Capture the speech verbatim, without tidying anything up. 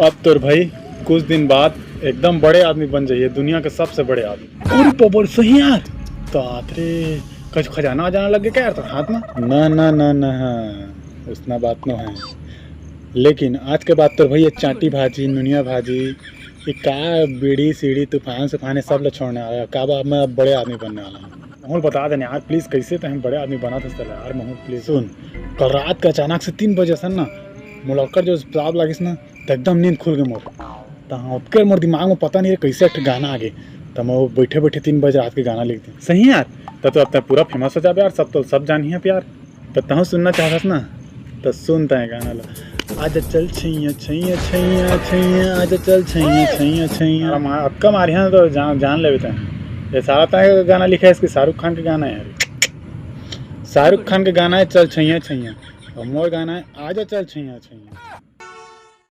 अब तोर भाई कुछ दिन बाद एकदम बड़े आदमी बन जाइए, दुनिया के सबसे बड़े आदमी। अरे बाबा, सही यार। तो आतरे, कुछ खजाना वजाना लग गया क्या यार तोर हाथ में? ना ना ना ना, उसना बात नो है। लेकिन आज के बाद तोर भाई ये चांटी भाजी, नुनिया भाजी, ये का बीड़ी सीड़ी तूफान सुफान ये सब ला छोड़ने वाला है। का बात, मैं अब बड़े आदमी बनने वाला हूँ। महूँ ल बता देने यार, प्लीज, कैसे तैं बड़े आदमी बना था यार, महूँ ल प्लीज। सुन, कल रात के अचानक से तीन बजे असन ना, मोला ओकर जो ताव लागिस ना, त एकदम नींद खुल गे मोर। त हाँ, ओतके मोर दिमाग में पता नहीं रे कैसे एक ठे गाना आ गे। त मैं वो बैठे बैठे तीन बजे रात के गाना लिख दें। सही यार, त तो अब तैं पूरा फेमस हो जाबे यार, सब तो सब जानिहे अब यार। त तहूँ सुनना चाहत हस ना, त सुन तैं गाना ला। आजा चल छैया छैया छैया छैया, आजा चल छैया छैया छैया। अरे माँ, अतका मारिहा ना तो जान, जान लेबे तैं। ये सारा तैं गाना लिखा है, इसके शाहरुख खान के गाना है यार। शाहरुख खान के गाना है चल छैया छैया, और मोर गाना है आजा चल छैया छैया।